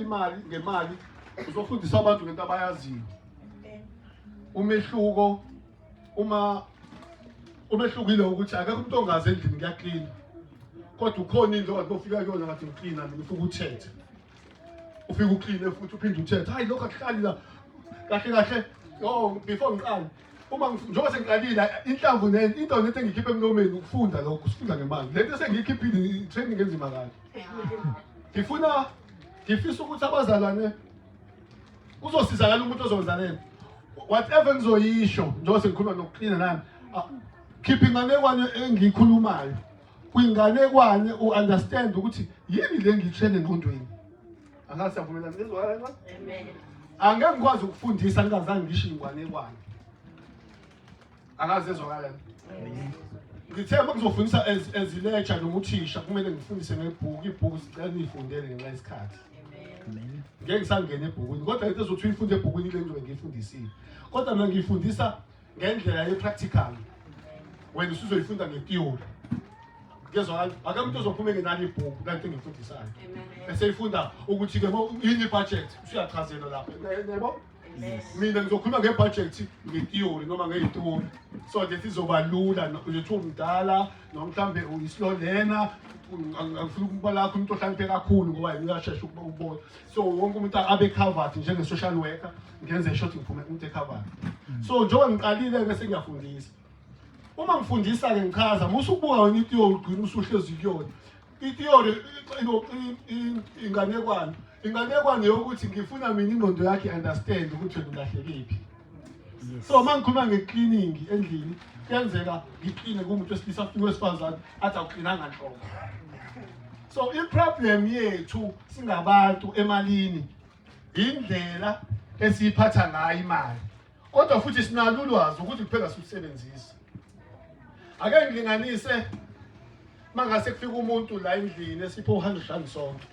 Imali ngemali uzofundisa abantu ngento abayaziyo. Umehluko uma umehlukile ukuthi akekho umuntu ongazi endlini kuyaklina, kodwa ukhona indlu ongathi bofika kuyona ngathi ngiklina mina, ufike uthethe, ufike ukline futhi uphinde uthethe, hayi lokho akuhlali la kahle kahle. Oh, before ngiqale, uma njengoba sengiqalile, inhlamvu into nento engiyikhipha emlomeni ukufunda lokho, sifunda ngemali. Lento esengiyikhiphile i-training enzima kahle. Ngifuna, ngifisa ukuthi abazalwane kuzosizakala umuntu ozokwenza lento, whatever ngizoyisho, njengoba sengikhuluma nokuklina nami, khipha inganekwane engiyikhulumayo kwinganekwane, u-understand ukuthi yini le ngiyitshele engqondweni. Angazi siyavumelana, ngizwakala kancane? Angeke ngikwazi ukufundisa ngingazange ngisho inganekwane. Angazi ezwakala. Ngithe uma ngizofundisa as lecture noma uthisha, kumele ngifundise ngebhuku. Ibhuku sicela niyifundele ngenxa yesikhathi. Ngeke ngisangena ebhukwini, kodwa into ezothi uyifunde ebhukwini ile ngizobe ngiyifundisile. Kodwa mina ngiyifundisa ngendlela ye-practical. Wena usuzoyifunda nge-theory. Ngezwakala, akekho umuntu ozophuma engenalo ibhuku la nto engiyifundisayo. Eseyifunda ukuthi-ke yini i-budget, usuyachazelwa lapho. Yebo? Mina ngizokhuluma nge-budget nge-theory noma ngey'tori so that izoba lula uzothi umdala noma mhlawumbe uyi-slow learner. Angifuni ukuba lakho umuntu ohlakaniphe kakhulu ngoba yena uyashesha ukuba ubona. So wonke umuntu abe covered njenge-social worker, ngenze short ngiphume umuntu e-covered. So njengoba ngiqalile-ke sengiyafundisa, uma ngifundisa-ke ngichaza, musukubuka wena i-theory ugcina usuhlezi kuyona i-theory, inganekwane. Inganekwane yokuthi ngifuna mina ingqondo yakhe i-understand ukuthi wena ulahlekephi. So uma ngikhuluma nge-cleaning endlini, kuyenzeka ngikline kumuntu wesilisa, afike wesifazane athi awuklinanga nhlobo. So i-problem yethu singabantu emalini indlela esiyiphatha ngayo imali, kodwa futhi sinalo ulwazi ukuthi kuphela silusebenzise. Ake ngilinganise, mangase kufika umuntu la endlini esipho R100 sonke,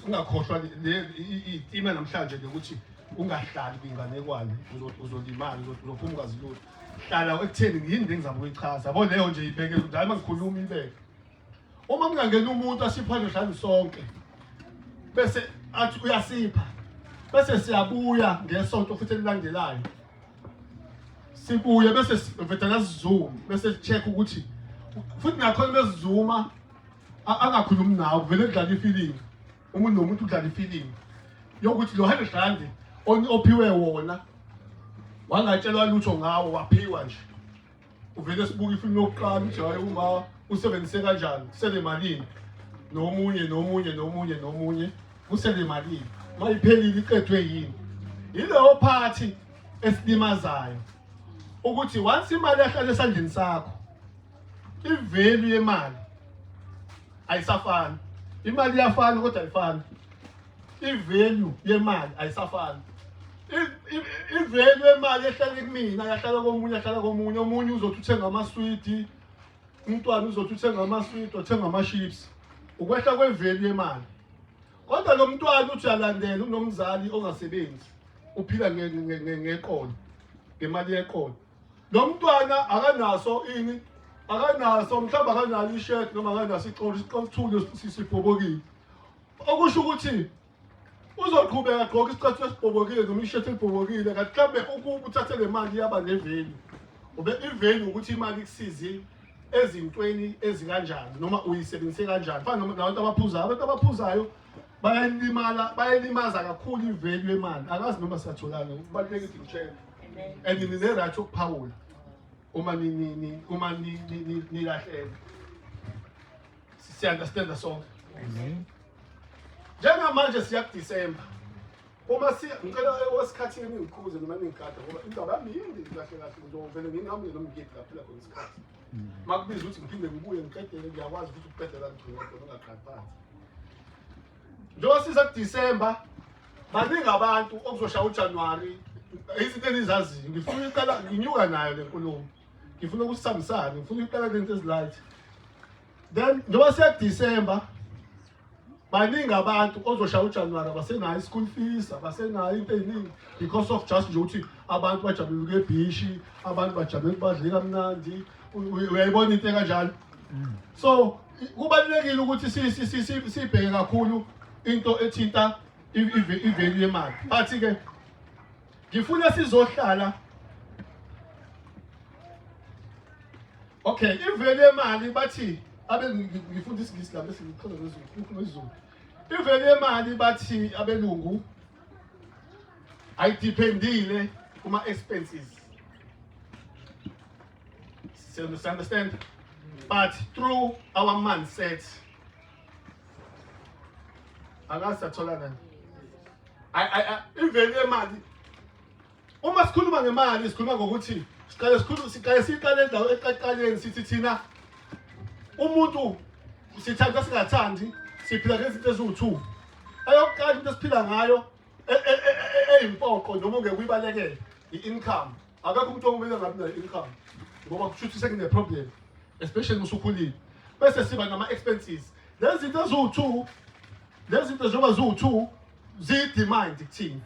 ungakhohlwa le itima namhlanje ukuthi ungahlali kwinganekwane, uzolimala, uzophuma ungazi lutho. Hlala ekutheni yini le ngizama ukuyichaza, yabo? Leyo nje ibeke njalo uma ngikhuluma, ibeke. Uma kungangena umuntu asipha R100 sonke, bese athi uyasipha, bese siyabuya ngesonto futhi elilandelayo, sibuye bese vedana sizoom, bese check ukuthi futhi nakhona besizuma angakhulumi nawe, kuvele kudlala ifilimu. Umuntu nomuntu udlala ifilimu yokuthi lo R100 ophiwe wona wangatshelwa lutho ngawo, waphiwa nje. Uvele sibuka ifilimu yokuqala ukuthi hayi, uma usebenzise kanjani, kusele malini, nomunye nomunye nomunye nomunye kusele malini, mayiphelile iqedwe yini. Yileyo phathi esilimazayo ukuthi once imali yahlala esandleni sakho, i-value yemali ayisafani. Imali iyafana kodwa ayifani, i-value yemali ayisafani. I-value yemali ehlala kumina yahlala komunye, yahlala komunye. Omunye uzothi uthenga amaswidi, umntwana uzothi uthenga amaswidi, othenga ama-chips, ukwehla kwe-value yemali. Kodwa lo mntwana uthi uyalandela, unomzali ongasebenzi, uphila ngeqolo, ngemali yeqolo. Lo mntwana akanaso ini, akanaso mhlawumbe, akanayo ishirt noma akanaso ixolo, isicathulo sibhobokile, okusho ukuthi uzoqhubeka agqoke isicathulo esibhobokile noma ishirt elibhobokile. Kanti mhlawumbe ukuba uthathe le mali yaba ne-value, ube i-value ukuthi imali ikusize ezintweni ezikanjani noma uyisebenzise kanjani. Fana nabantu abaphuzayo, abantu abaphuzayo bayalimala, bayalimaza kakhulu i-value yemali. Akazi noma siyatholana. Kubalulekile ukuthi ngitshele and nine-right yokuphawula uma nilahlele. Siya-understanda sonke? Njengamanje siya kuDisemba. Uma si ngicela esikhathini ningikhuze noma ningigada ngoba indaba yami yinde kahle kahle, ngizovele nginqamule noma ngiyephi la phela khona isikhathi. Makubiza ukuthi ngiphinde ngibuye ngiqedele, ngiyakwazi futhi ukuqedela ngigcine khona, ungaqali phansi. Njengoba siza kuDisemba, baningi abantu okuzoshaya uJanuwari, izinto enizaziyo. Ngifuna ukuqala nginyuka nayo le nkulumo, ngifuna ukuthi sihambisane, ngifuna ukuqala lento ezi-light. Then njengoba siya kuDisemba, baningi abantu ozoshaya uJanuwari abasenayo i-school fees, abasenayo into ey'ningi because of just nje ukuthi abantu bajabulile ukuya ebhishi, abantu bajabulile badle kamnandi. Uyayibona into ekanjalo? So kubalulekile ukuthi sibheke kakhulu. into ethinta i-value yemali. But ke ngifuna sizohlala. Okay, i-value yemali bathi abe ngifunda isiNgisi la bese ngichaza ngesiZulu, isiZulu. I-value yemali bathi abelungu ayidependile kuma expenses. So you understand? But through our mindset. Akazi satholana. I-value yemali uma sikhuluma ngemali sikhuluma ngokuthi siqale sikhulu siqale siqale endawo eqaqaleni sithi thina umuntu sithanda singathandi siphila ngezinto eziwu-2. Eyokuqala into esiphila ngayo eyimpoqo noma ungeke uyibalekele i-income. Akekho umuntu okumele ngabi nayo i-income ngoba kusho ukuthi sekune-problem especially usukhulile. Bese siba nama-expenses. Lezi zinto eziwu-2, lezi zinto njengoba ziwu-2 ziyi-demand kuthina.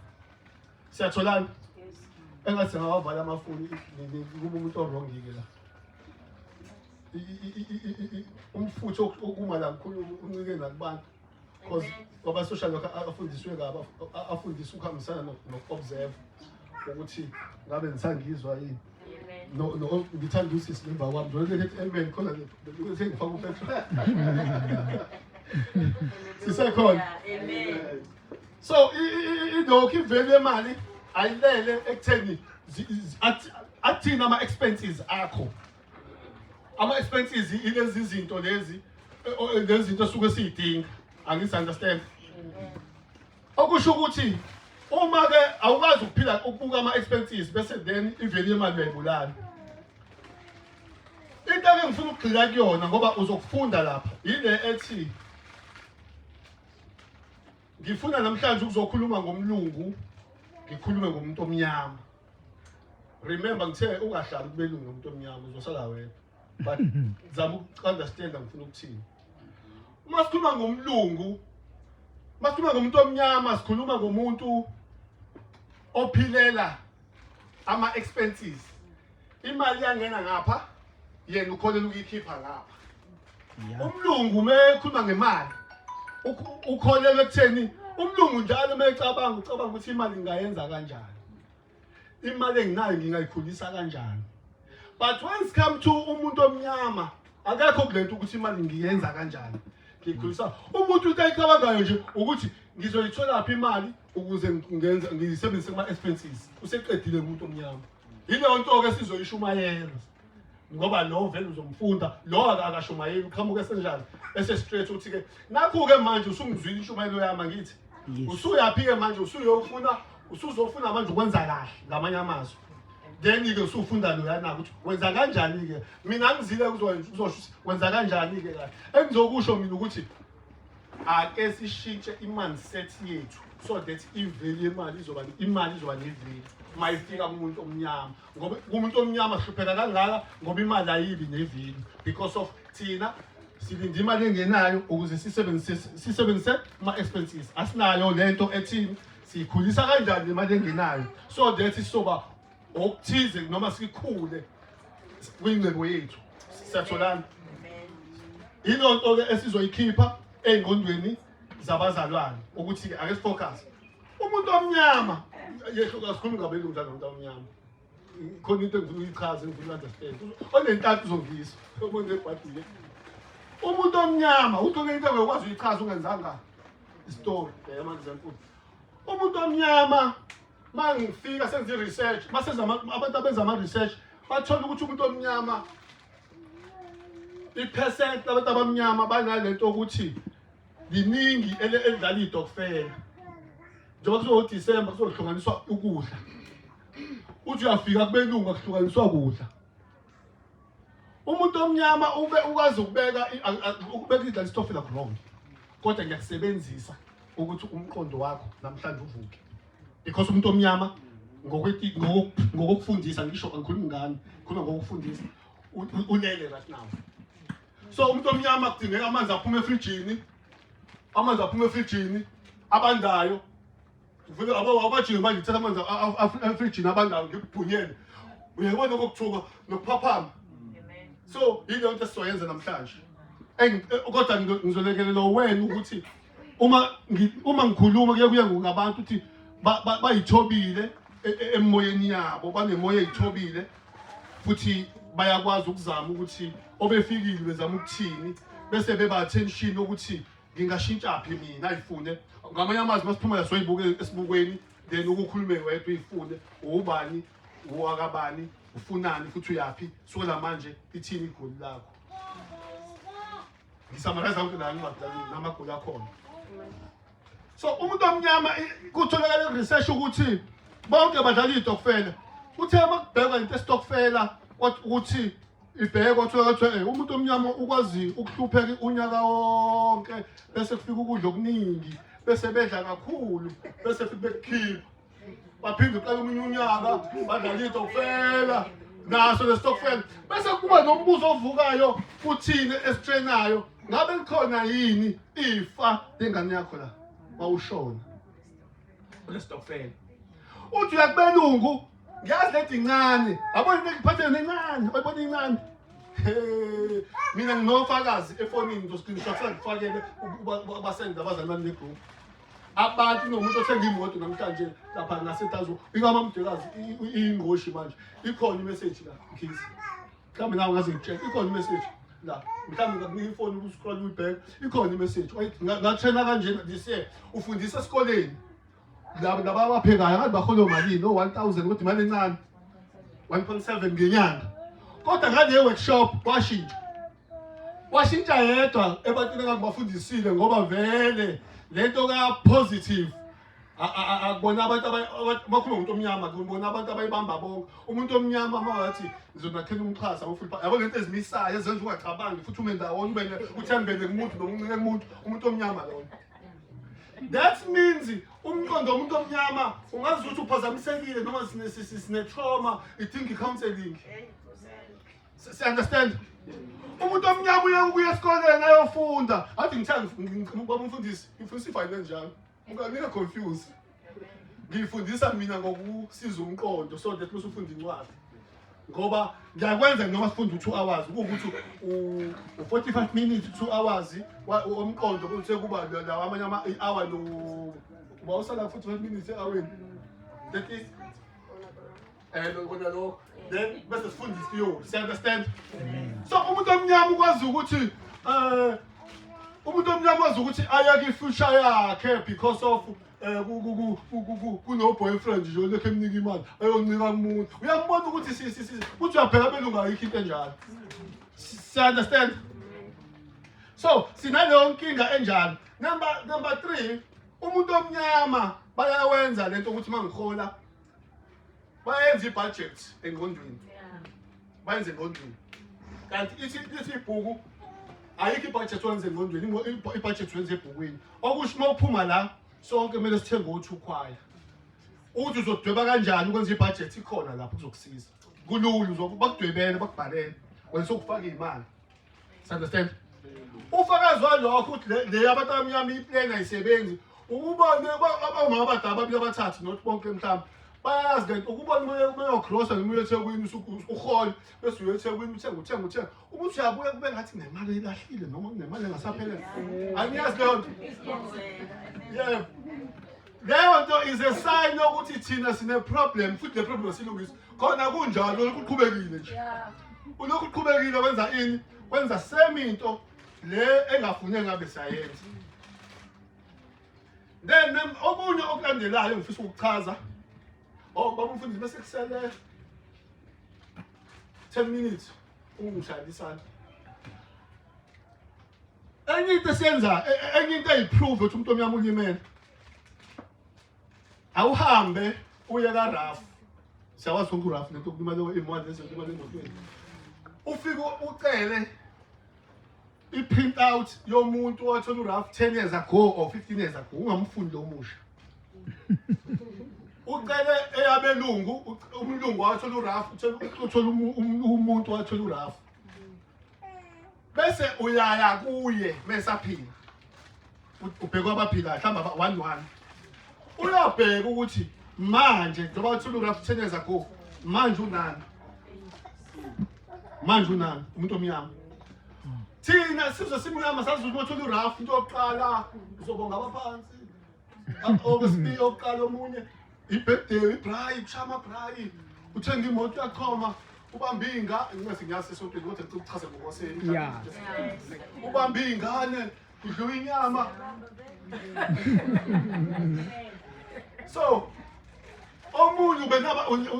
Siyatholana? Engathi singawavala amafoni kuba umuntu o-wrong-ke la. Umfutho okuma la ngikhuluma uncike nakubantu because kwaba social worker afundiswe kabi, afundiswe ukuhambisana noku-observe ukuthi ngabe nisangizwa yini. No, no, ngithanda usisi ngemva kwami njengoba ethi amen khona bese ngifaka upetrol. Sisekhona. Amen. So ilokhu i-value yemali ayilele ekutheni athini ama-expenses akho. Ama-expenses ilezi zinto lezi lezi zinto esuke siyidinga. Angisi understand? Okusho ukuthi uma ke awukwazi ukuphila ukubuka ama-expenses bese then i-value yemali uyayibulala. Into ake ngifuna ukugxila kuyona ngoba uzokufunda lapha yile ethi ngifuna namhlanje ukuzokhuluma ngomlungu, ngikhulume ngomuntu omnyama. Remember ngithe ungahlali kubelungu nomuntu omnyama, uzosala wedwa. But zama uku-understand ngifuna ukuthini. Uma sikhuluma ngomlungu, uma sikhuluma ngomuntu omnyama, sikhuluma ngomuntu ophilela ama-expenses. Imali iyangena ngapha, yena ukholela ukuyikhipha ngapha. Umlungu uma ekhuluma ngemali ukholelwa ekutheni umlungu njalo uma ecabanga ucabanga ukuthi imali ngingayenza kanjani, imali enginayo ngingayikhulisa kanjani. But when it come to umuntu omnyama akekho kulento ukuthi imali ngiyenza kanjani, ngiyikhulisa. Umuntu into ayicabangayo nje ukuthi ngizoyitholaphi imali ukuze ngenze ngiyisebenzise kuma-expenses. Useqedile umuntu omnyama. Yileyo nto-ke sizoyishumayela ngoba lo vele uzomfunda lo akashumayeli uqhamuka esenjani ese-straight uthi-ke nakhu-ke manje usungizwile intshumayelo yami angithi usuyaphi-ke manje usuyofuna usuzofuna manje ukwenza kahle ngamanye amazwi. Then-ke usufunda loyana ukuthi wenza kanjani-ke. Mina ngizile kuzosho ukuthi wenza kanjani-ke kahle. Engizokusho mina ukuthi ake sishintshe i-mindset yethu so that i-value yemali izoba imali izoba ne-value uma ifika kumuntu omnyama, ngoba kumuntu omnyama sihlupheka kangaka ngoba imali ayibi ne-value because of thina silinde imali engenayo ukuze sisebenzise ama-expenses. Asinayo lento ethini siyikhulisa kanjani le mali engenayo so that sizoba okuthize noma sikhule kwingcebo yethu. Siyatholana? Yilo nto-ke esizoyikhipha ey'ngqondweni zabazalwane ukuthi-ke ake si-focus. Umuntu omnyama yehluka, sikhuluma ngabelungu njalo nomuntu omnyama. Khona into engifuna ukuyichaza, engifuna uku-understand. Onenhlanhla uzongizwa, onebhadi-ke. Umuntu omnyama uthi into ongekwazi uyichaza ungenzanga isitori. Ama-example. Umuntu omnyama mangifika senza i-research, masenza abantu abenza ama-research bathola ukuthi umuntu omnyama i-percent labantu abamnyama banalento ukuthi liningi elidlala iy'tokfela. Njengoba kuzoba uDisemba kuzohlukaniswa ukudla, uthi uyafika kubelungu akuhlukaniswa kudla. Umuntu omnyama ube ukwazi ukubeka ukubeka idla isitofela wrong, kodwa ngiyakusebenzisa ukuthi umqondo wakho namhlanje uvuke because umuntu omnyama ngokufundisa, ngisho angikhulumi ngani, ngikhuluma ngokufundisa, ulele right now. So umuntu omnyama kudingeka amanzi aphume efrijini, amanzi aphume efrijini abandayo. Vele abajiki manje ngithatha amanzi efrijini abandayo ngikubhunyele, uyayibona okokuthuka nokuphaphama. So yileyo nto esizoyenza namhlanje. Kodwa ngizolekelela wena ukuthi Uma ngikhuluma kuye kuye ngabantu ukuthi bayithobile emoyeni yabo, banemoya eyithobile futhi bayakwazi ukuzama ukuthi obefikile bezama ukuthini, bese beba attention ukuthi ngingashintsha phi mina ayifune. Ngamanye amazwi masiphuma la soyibuke esibukweni, then ukukhulume wedwa uyifune ubani, uwakabani, ufunani futhi uyaphi, sukela manje ithini igoli lakho. Ngisamarize ukuthi la incwadi namagoli akhona. So umuntu omnyama kutholakala research ukuthi bonke badlala izitokfela. Kuthe uma kubhekwa into esitokfela ukuthi ibhekwa kuthiwa kuthiwa umuntu omnyama ukwazi ukuhlupheka unyaka wonke, bese kufika ukudla okuningi, bese bedla kakhulu, bese futhi bekukhipha, baphinde uqala omunye unyaka badlala itokfela naso lesitokfela. Bese kuba nombuzo ovukayo kuthini esitrenayo, ngabe likhona yini ifa lengane yakho la wawushona lesitokfela? Uthi uyakubelungu, ngiyazi leti incane, yabona into engiphathele nencane, oyibona incane. Mina nginofakazi efonini, ngizo-screenshot ngifakele basende abazali bami negroup. Abantu nomuntu othenga imoto namhlanje lapha ngasetazo ingamamdekazi ingqoshi manje ikhona imessage la Mkhize, mhlawumbe nawe ngaze ngitshele ikhona imessage la, mhlawumbe ngakunika ifoni ukuscroll uyibheke, ikhona imessage ngathena kanjena this year ufundisa esikoleni laba laba abaphekayo ngathi bahola malini, o 1000 kodwa imali encane 1.7 ngenyanga, kodwa ngale workshop washintsha washintsha yedwa ebantwini engangibafundisile, ngoba vele lento ka positive akubona abantu abakhuluma ngomuntu omnyama, kubona abantu abayibamba bonke. Umuntu omnyama uma wathi ngizonakhela umxhasa awufuna, yabo lento ezimisayo ezenza ungacabangi futhi ume ndawonye, ube uthembele kumuntu noma uncike kumuntu, umuntu omnyama lona. That means umqondo womuntu omnyama ungazi ukuthi uphazamisekile noma sine-trauma, idinga i-counseling. Si-understand? Umuntu omnyama uye ukuya esikoleni ayofunda, athi ngithanda baba umfundisi, ngifundisa ifayile enjalo, unganika confuse. Ngiyifundisa mina ngokusiza umqondo so that mase ufunda incwadi, ngoba ngiyakwenza noma sifunda u-2 hours, kuwukuthi u-45 minutes, 2 hours omqondo, kuthe kuba lawa amanye ama-hour lo uba usala 45 minutes e-houreni 30 kona lokho, then bese sifunda isiyori. Si understand? So umuntu omnyama ukwazi ukuthi umuntu omnyama wazi ukuthi ayeke i-future yakhe because of kuno boyfriend nje olokhu emnika imali, ayoncika kumuntu. Uyambona ukuthi si si si uthi uyabheka belunga, ayikho into enjalo. Si understand? So sinaleyo nkinga enjalo. Number 3, umuntu omnyama bayawenza lento ukuthi mangihola bayenza ibudget engqondweni, bayenza engqondweni, kanti ithi ibhuku ayikho ibudget wenze engqondweni, ibudget wenze ebhukwini. Okusho uma uphuma la sonke kumele sithenge othukhwaya, uthi uzodweba kanjani ukwenza ibudget ikhona lapho kuzokusiza, kulula, bakudwebele bakubhalele wena sokufaka imali. Understand? Ufakazi walokho ukuthi le abantu abamnyama iplane ayisebenzi, ukubone abomama abadala ababili abathathu, not bonke mhlawumbe bayazi lento, ukubona uma uyocrossa noma uye eThekwini uhole, bese uye eThekwini uthenga uthenga uthenga, ukuthi uyabuya kube ngathi kunemali elahlile noma kunemali engasaphelele. Angiyazi leyo nto. Yebo, leyo nto is a sign yokuthi thina sine problem, futhi le problem silungisa khona kunjalo, lokhu uqhubekile nje, ulokhu uqhubekile wenza ini, wenza same into le engafune ngabe siyayenza. Then okunye okulandelayo ngifisa ukuchaza, oh baba umfundisi, bese kusele 10 minutes ungishayela isandla. Enye into esiyenza, enye into eyiprove ukuthi umuntu omnyama ulimele, awuhambe uye ka-RAF, siyawazi sonke uRAF, lento yokulimala imali nezinto imali emotweni, ufike ucele i-print out yomuntu owathola uRAF 10 years ago or 15 years ago, ungamfuni lo musha, ucele eyabelungu, umlungu wathola uRAF, uthola umuntu wathola uRAF, bese uyaya kuye mesaphila, ubheka abaphilayo mhlawumbe one one, uyabheka ukuthi manje njengoba wathola uRAF 10 years ago, manje unani, manje unani umuntu omnyama. Thina sizwe simnyama sazi ukuthi uthola urafu into yokuqala uzobonga abaphansi. Okwesibili yokuqala omunye ibirthday ibrayi kushaya amabrayi uthenga imoto uyachoma ubambe iy'ngane ngingase ngiyazi esontweni kodwa ngicela ukuchaza ngokwase ubambe iy'ngane kudliwa inyama so omunye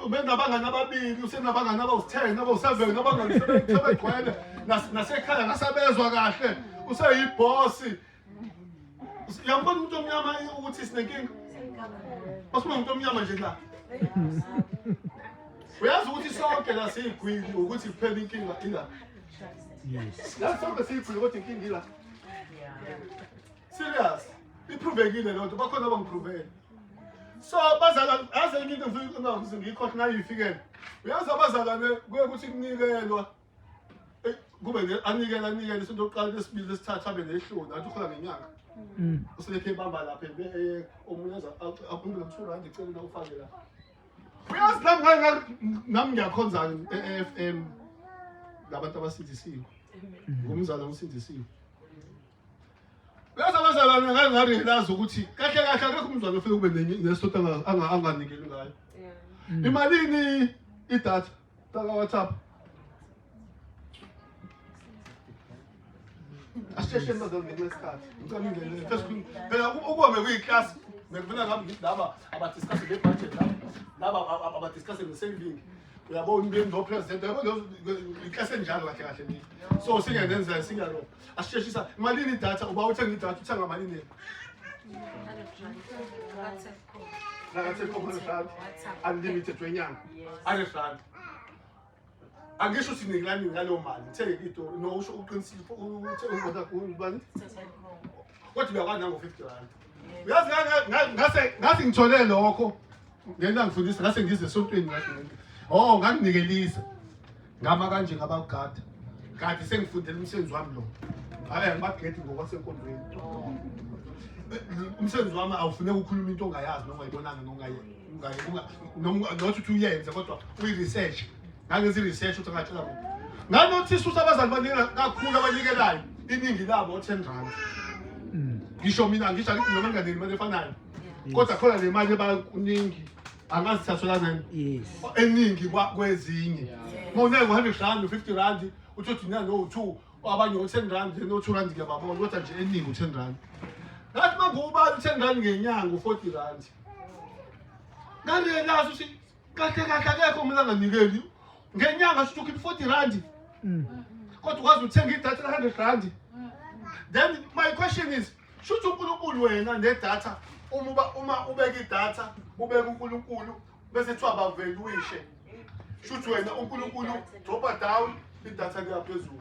ubenabangani ababili usenabangani abawu-10 abawu-7 abangani sebegcwele nasekhaya ngasabezwa kahle useyibhosi uyambona umuntu omnyama ukuthi sinenkinga basifuna umuntu omnyama nje la uyazi ukuthi sonke la siyigwili ukuthi kuphela inkinga ila Yes. La sonke siyigwili kodwa inkinga ila serious iphrovekile loo nto bakhona abangiphrovele so abazalwane yazi enye into ngifuna ngiyikhohle nayo ifikele uyazi abazalwane kuye kuthi kunikelwa eh, kube anikele anikele isonto lokuqala lesibili lesithathu abe nehloni athi uhola ngenyanga uselekhe ebamba lapha eh, omunye aza aphumule ngo-2 rand icela na ufake la uyazi nami nami ngiyakhonza e-AFM labantu abasindisiwe ngumzala usindisiwe Uyazi abazalwane ngake ngarealize ukuthi kahle kahle akekho umzalwane ofike kube nesonto anganikeli ngayo. Imalini idatha taka WhatsApp? Asishesheni bazalwane ngenxa yesikhathi. Ngicela ningene first phela ukuba bekuyiklasi bekufuna ngabe ngithi laba abadiscuss nge-budget laba laba abadiscuss nge-saving uyabona umyeni no-president uyabona iklasi enjalo kahle kahle le so singenenza singalo Asisheshisa malini idatha uba uthenga idatha uthenga malini? Naka Telkom 100 rand unlimited wenyanga 100 rand. Angisho ukuthi nikelani ngaleyo mali ngithenge itori no usho uqinisile uthe ubani? Kodwa uyakwazi nango 50 rand. Uyazi ngase ngathi ngithole lokho ngena ngifundisa ngase ngize esontweni ngathi oh nganginikelisa ngama kanje ngabagada kade sengifundela umsebenzi wami lo hayi angibagedi ngokwasenkonzweni umsebenzi wami awufuneki ukhuluma into ongayazi noma ungayibonanga noma not ukuthi uyenze kodwa uyi-research ngangenza i-research ukuthi ngatshela kuphi nganothisa ukuthi abazali banikela kakhulu abanikelayo iningi labo o-10 rand ngisho mina ngisho angithi noma nginganiki imali efanayo kodwa khona le mali ebakuningi angazi thathola nani Yes. eningi kwezinye uma uneke ngo-100 rand u-50 rand uthi uthi nina no-2 abanye ngo-10 rand no-2 rand ngiyababona kodwa nje eningi u-10 rand ngathi uma nguwubala u-10 rand ngenyanga u-40 rand ngarelazi ukuthi kahle kahle akekho umuntu anganikeli ngenyanga shuthi ukhipha 40 rand kodwa ukwazi ukuthenga idatha la-100 rand then my question is shuthi uNkulunkulu wena nedatha uma uba uma ubeka idatha ubeka uNkulunkulu bese kuthiwa baveluishe shuthi wena uNkulunkulu dropa down idatha liyaphezulu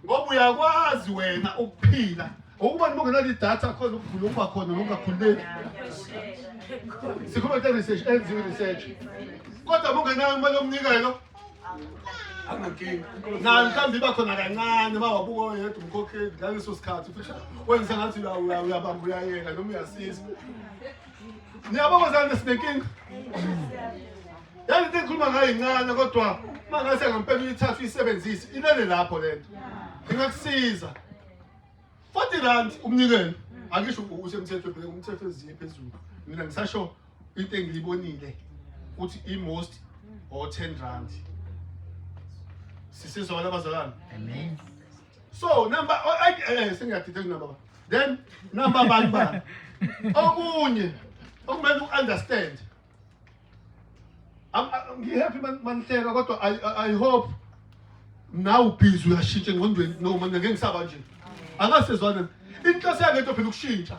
ngoba uyakwazi wena ukuphila ngokuba noma ungenalo idatha khona ukugula okuba khona nokungakhululeki sikhuluma nge research enziwe research kodwa uma ungenayo imali yomnikelo akunankinga nayo mhlawumbe iba khona kancane uma wabuka oyedwa umkhokheli ngaleso sikhathi futhi wenza ngathi uyabamba uyayeka noma uyasiza niyabo bazalwane sinenkinga yani into engikhuluma ngayo incane kodwa uma ngase ngempela uyithathe uyisebenzise ilele lapho le nto ingakusiza 40 rand umnikelo angisho usemthethweni phela umthetho eziye phezulu mina ngisasho into engiyibonile ukuthi i-most or 10 rand sisizwa abazalwane Amen. so number oh, eh sengiyadida kunumber then number bani bani okunye okumele u-understand ngihappy manihleka kodwa I hope nawe ubhizi uyashintsha engqondweni noma ngeke ngisaba nje akasezwana inhloso yalento phela ukushintsha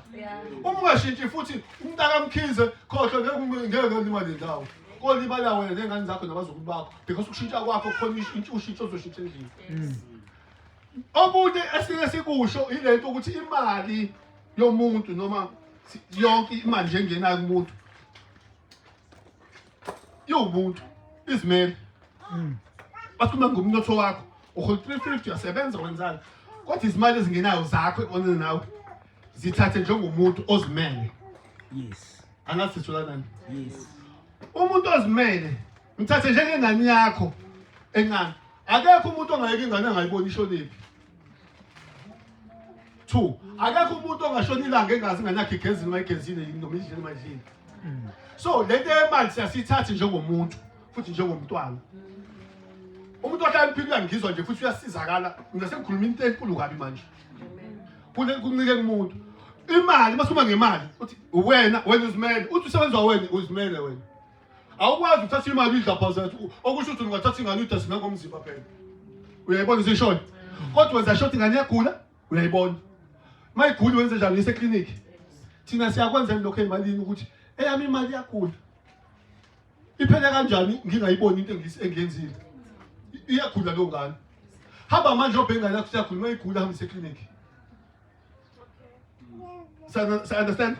uma ungashintshi futhi umntakamkhize khohlwa ngeke ngeke ulimale ndawo kolimala wena ney'ngane zakho nabazukulu bakho because ukushintsha kwakho khona ushintsho ozoshintsha endlini okunye esike sikusho ilento ukuthi imali yomuntu noma yonke imali nje engenayo kumuntu iwumuntu izimele bathi uma ngumnotho wakho uhola 350 uyasebenza wenzani kodwa izimali ezingenayo zakho ekoneni nawe zithathe njengomuntu ozimele Yes. angazi sithola nani Yes. umuntu ozimele mthathe njengengane yakho encane akekho umuntu ongayeka ingane angayiboni ishonephi Two, akekho umuntu ongashona ilanga engazi ingane yakhe igezile noma igezile yini noma idlile noma idlile. So le nto yemali siyasiyithatha njengomuntu futhi njengomntwana. Umuntu ohlakaniphile uyangizwa nje futhi uyasizakala. Mina sengikhuluma into enkulu kabi manje. Kune kuncike kumuntu. Imali masikhuluma ngemali uthi wena wena uzimele uthi usebenza wena uzimele wena. Awukwazi ukuthatha imali uyidla phakathi okusho ukuthi ungathatha ingane uyidase nangomzimba phela. Uyayibona isishona. Kodwa wenza short ingane iyagula uyayibona. Mayigula wenze njani uyise clinic. Thina siyakwenza lokho emalini ukuthi eyami imali iyagula. Iphele kanjani ngingayiboni into engiyenzile. Iyagula leyo ngane. Hamba manje obheka ingane yakho iyagula mayigula hambise clinic. Sa understand?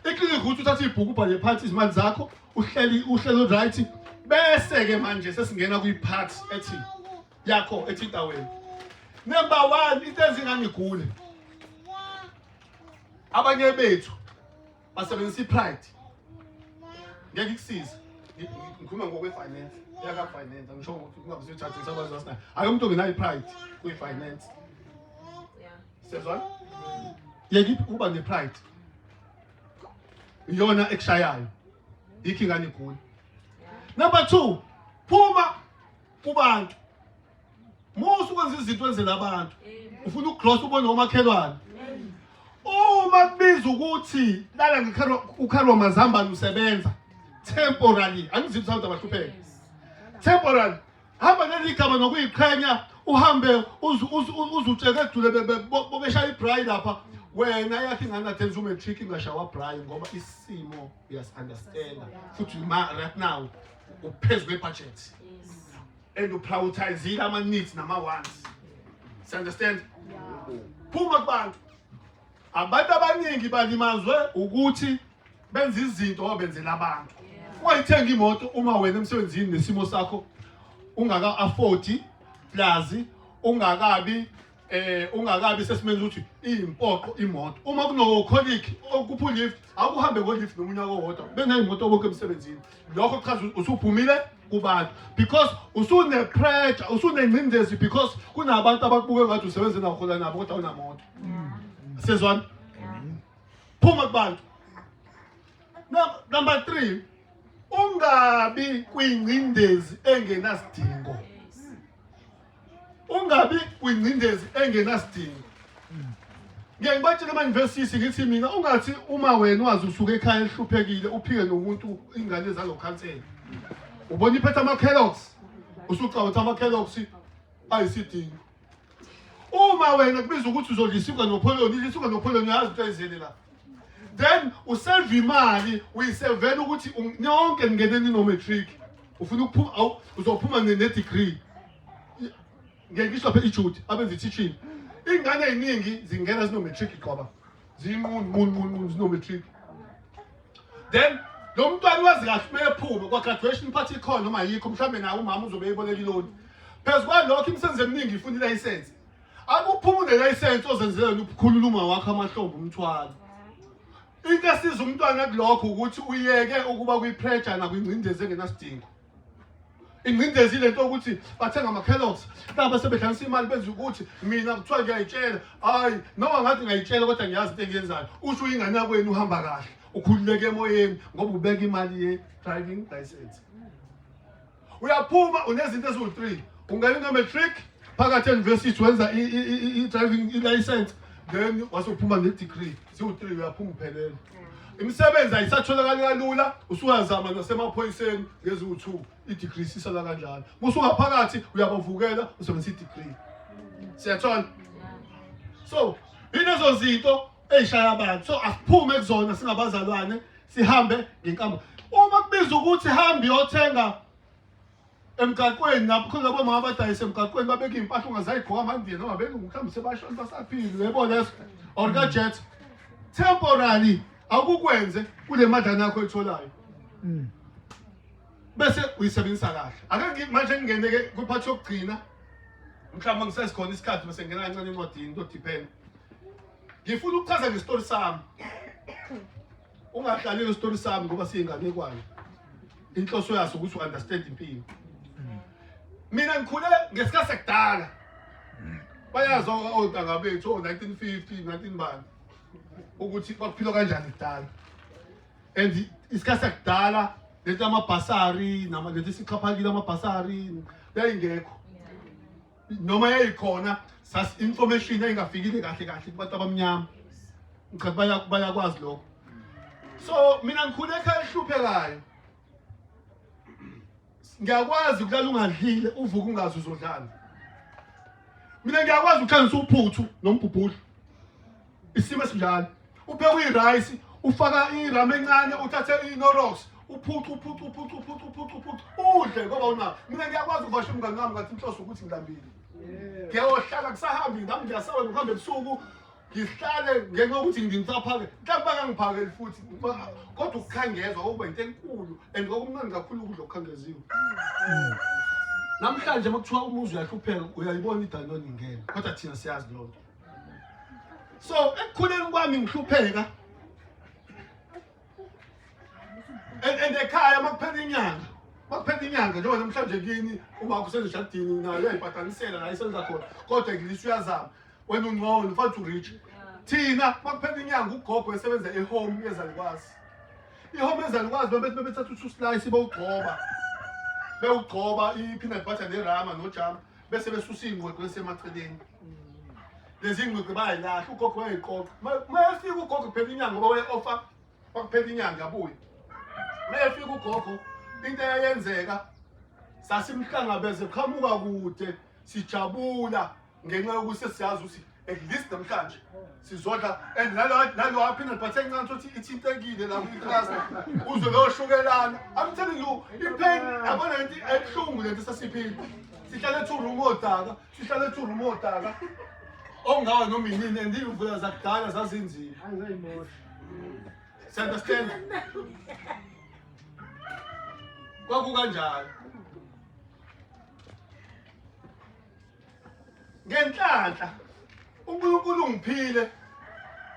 Iklinikhi ukuthi uthathe ibhuku ubhale phansi izimali zakho, uhleli uhlelo right bese ke manje sesingena kwi-part ethi yakho ethinta wena. Number 1 into ezingane igule. Abanye bethu basebenzisa i-pride. Ngeke ikusize. Ngikhuluma ngokwe-finance, yaka-finance, angisho ukuthi kungakuzithathisa abantu asinayo. Ake umuntu ongenayo i-pride kwi-finance. Siyazwana? Yeka ukuba ne-pride. Iyona ekushayayo. Yikho ingane igula. Number 2, phuma kubantu. Musa ukwenza izinto enzela abantu. Ufuna ukugrosa ubone omakhelwane. Uma kubiza ukuthi lala ngikhalwa ukhalwa mazambane usebenza temporarily. Angiziphi abantu abahlupheka. Temporarily. Hamba leli gama nokuyiqhenya uhambe uzutsheke edule beshaya ibrayi lapha wena yakhe ingane athi umatric ingashawa brayi ngoba isimo uyas-understanda futhi ma right now uphezu kwe-budget and uprioritizile ama-needs nama-wants. Understand? Phuma kubantu. Abantu abaningi balimazwe ukuthi benza izinto ngoba benzela abantu. Ungayithenga imoto uma wena emsebenzini nesimo sakho ungaka afford plus ungakabi ungakabi sesimeni ukuthi iyimpoqo imoto. Uma kuno colleague okupha lift, akuhambe ngo lift nomunye owodwa. Beneyimoto bonke emsebenzini. Lokho kuchaza usuphumile kubantu because usune pressure, usunengcindezi because kunabantu abakubuke ngathi usebenze nawo khola nabo kodwa awunamoto. Sezwana? Phuma kubantu. Number 3, ungabi kwingcindezi engenasidingo. Ungabi kwingcindezi engenasidingo. Ngeke ngibatshele ama-university ngithi mina ungathi uma wena wazi usuke ekhaya elihluphekile uphike nomuntu ingane zalokhansela. Ubona iphethe ama-Kellogg's usucabanga ukuthi ama-Kellogg's ayisidingo. Uma wena kubiza ukuthi uzodla isinkwa nopholoni, idla isinkwa nopholoni uyazi into ayizele la. Then usave imali uyisevela ukuthi nonke ningene nino-matric. Ufuna ukuphuma uzophuma ne-degree. Ngeke ngisho lapha iJude abenza i-teaching. Ingane eziningi zingena zino-matric qoba. Zinqunu nqunu nqunu zino-matric. Then lo mntwana wazi kahle uma ephuma kwa graduation party ikhona noma ayikho mhlawumbe naye umama uzobe eyiboleka iloni. Phezu kwalokho imisebenzi eminingi ifuna ilayisense. Akuphuma unelayisense ozenzela ukukhulula uma wakho amahlombe umthwalo. Into esiza umntwana kulokho ukuthi uyeke ukuba kwi-pressure nakwingcindezi engenasidingo. Ingcindezi lento ukuthi bathenga ama-Kellogg's laba sebedlalisa imali benza ukuthi mina kuthiwa ngiyayitshela hayi noma ngathi ngiyayitshela kodwa ngiyazi into engiyenzayo usho ingane yakwenu uhamba kahle ukhululeke emoyeni ngoba ubeka imali ye-driving license. Uyaphuma unezinto eziwu-3 ungena uno-matric phakathi e-university wenza i-driving i-license then wase uphuma ne-degree ziwu-3 uyaphuma uphelele. Imisebenzi ayisatholakali kalula usuyazama nasemaphoyiseni ngeziwu-2 i-degree sisala kanjalo. Musungaphakathi uyabavukela usebenzisa i-degree. Siyathola? So yilezo zinto eyishaya abantu. So asiphume kuzona singabazalwane sihambe ngenkambo. Uma kubiza ukuthi hambe uyothenga emgaqweni lapho khona labo mama abadayisa emgaqweni babeka iy'mpahla ungazayigqoka amandiya noma belungu mhlawumbe sebashona basaphile uyayibona leso or ka-jet temporary akukwenze kule madlana yakho oyitholayo bese uyisebenzisa kahle. Ake manje ngingene-ke kwiphathi yokugcina mhlawumbe ngisesikhona isikhathi bese ngingena kancane encwadini to-depend. Ngifuna ukuchaza ngestori sami. Ungahlaleli isitori sami ngoba siyinganekwane. Inhloso yaso ukuthi u-understand impilo. Mina ngikhule ngesikhathi sakudala. Bayazi ontanga bethu o-1950, 19 bani ukuthi kwakuphilwa kanjani kudala. And isikhathi sakudala lento yamabhasari nama lento esixhaphakile amabhasari yayingekho. Noma yayikhona sas information yayingafikile kahle kahle kubantu abamnyama. Ngichathi bayakwazi lokho. So mina ngikhule ekhaya ehluphekayo. Ngiyakwazi ukulala ungadlile uvuke ungazi uzodlala. Mina ngiyakwazi ukuhlanganisa uphuthu nombhubhudlo. Isimo esinjalo. Upheka i-rice, ufaka irama encane, uthathe i-Knorrox, uphucu uphucu uphucu uphucu uphucu uphucu udle ngoba unako. Mina ngiyakwazi ukuvasha umngani wami ngathi inhloso ukuthi ngilambile. Ngiyohlala kusahambi nami ngiyasaba nokuhamba ebusuku ngihlale ngenxa yokuthi ngisaphake mhlawumbe bangangiphakeli futhi kodwa ukukhangezwa kwakuba into enkulu and kwakumnandi kakhulu ukudla okukhangeziwe. Namhlanje uma kuthiwa umuzi uyahlupheka uyayibona idanoni ingena kodwa thina siyazi leyo nto. So ekukhuleni kwami ngihlupheka and ekhaya makuphela inyanga makuphela inyanga njengoba namhlanje kini uma kusezishadini nayo uyayibhadanisela la isenza khona kodwa at uyazama wena ungcono ufanele to reach thina makuphela inyanga ugogo esebenza ehome yezalukwazi ihome yezalukwazi babethi bebethatha u-two slice bewugcoba bewugcoba i-peanut butter nerama nojam bese besusa iy'ngqweqwe esemaceleni lezi ngqweqwe bayayilahla ugogo wayeyiqoqa uma efika ugogo kuphela inyanga ngoba waye-offer kwakuphela inyanga abuye uma efika ugogo into eyayenzeka sasimhlangabeze qhamuka kude sijabula ngenxa yokuthi sesiyazi ukuthi at least namhlanje sizodla and nalo peanut butter encane ukuthi ithintekile la kwi-cluster uzwe loyo shukelana. I'm telling you, i-pain yabona lento ayibuhlungu lento esasiphila. Sihlale two room odaka, sihlale two room odaka. Ongawa noma inini and iy'mvula zakudala zazinzima. Siya-understand? Kwakukanjalo. Ngenhlanhla uNkulunkulu ungiphile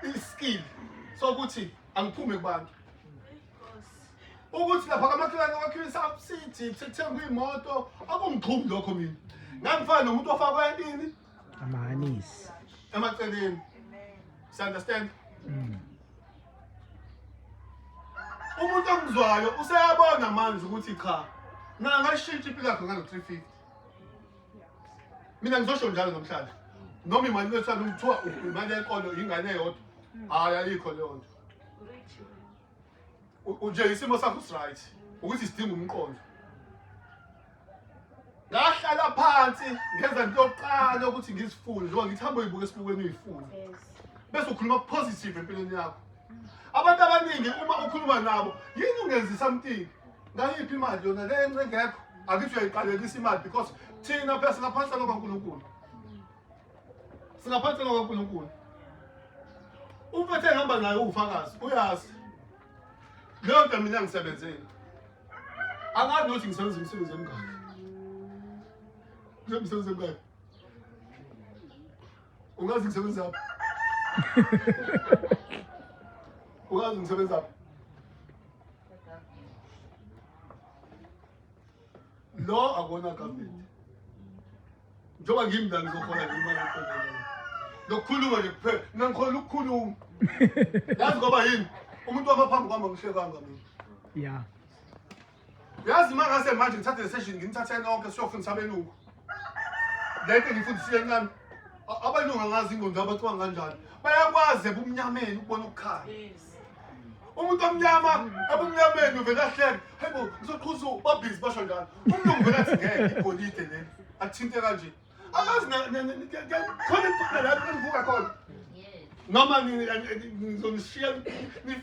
iskill sokuthi angiphume kubantu. Ukuthi lapha kamakhelwane kwakhiwa i-subsidy sekuthengwa iy'moto akungixhumi lokho mina. Ngangifana nomuntu ofakwe ini Amahanisi. emaceleni. You understand? Umuntu ongizwayo useyabona manje ukuthi cha mina ngayishintsha impilo yakho ngalo 350. Mina ngizosho njalo namhlanje. Noma imali lethanda kuthiwa imali yenkolo ingane eyodwa. Hayi ayikho leyo nto. Nje isimo sakho right ukuthi sidinga umqondo. Ngahlala phansi ngenza into yokuqala ukuthi ngizifune njengoba ngithi hamba uyibuka esibukweni uyifune. Bese ukhuluma positive empilweni yakho. Abantu abaningi uma ukhuluma nabo yini ungenzi something ngayiphi imali yona le engekho akithi uyayiqalekisa imali because thina phela singaphansi kaNkulunkulu. Singaphansi kaNkulunkulu. Umfethu engihamba naye uwufakazi uyazi. Leyo nto mina ngisebenzele. Angazi nokuthi ngisebenza imisebenzi emingaki. Ngisebenza imisebenzi emingaki. Ungazi ngisebenza phi? Ungazi ngisebenza phi? Lo akona government. Njengoba ngimi la ngizohola nje imali eqondene. Lokukhuluma nje kuphela. Mina ngikhona ukukhuluma. Yazi ngoba yini? Umuntu wama phambi kwami angihlekanga mina. Yeah. Yazi uma ngase manje ngithathe le session nginithathe nonke siyofundisa abelungu. Le nto ngifundisile ncane. Abelungu angazi ingqondo yabo bacabanga kanjani. Bayakwazi ebumnyameni ukubona ukukhanya. Umuntu omnyama ebumnyameni uvele ahleke. Hayibo ngizoqhuza babhizi basho njalo. Umlungu vele athi ngeke igolide leli. Athinte kanje. Akazi khona into la engivuka khona. Noma ngizonishiya nifa.